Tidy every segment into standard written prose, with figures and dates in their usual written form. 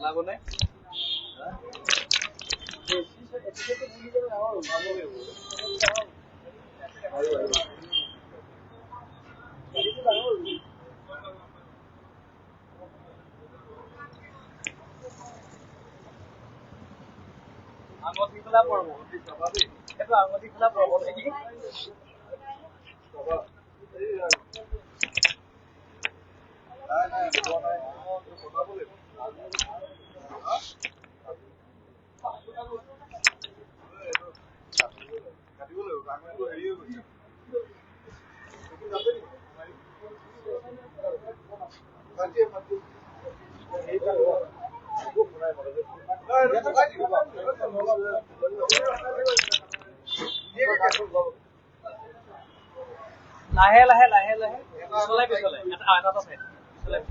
নালাগো নে? আঙঠি খোলা পৰ্ব, এইটো আঙঠি খোলা পৰ্ব নেকি? লাহে লাহে লাহে লাহে পিছলাই পিছলাই এটা এটা চাইড পিছলাই।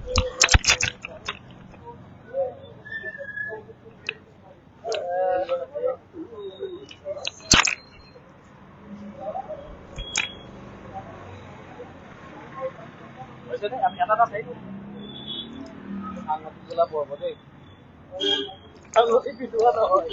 হৈছেনে? এটা এটা চাইড আঙঠি খোলা পৰ্ব দেই, আঙঠি পিন্ধোৱা নহয়।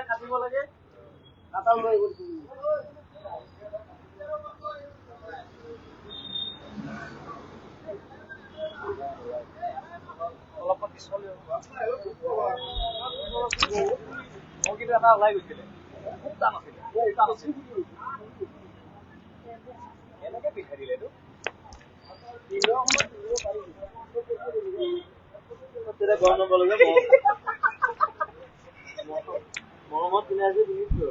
কাটিব লাগে। অলপমান পিছফালে, মোৰ কিন্তু এটা ওলাই গৈছিলে, খুব টান আছিলে, খুব টান আছিলে। কেনেকে পিঠাই দিলে এইটো? গৰম নক'লে মৰমত পিন্ধাইছে, পিন্ধিছো।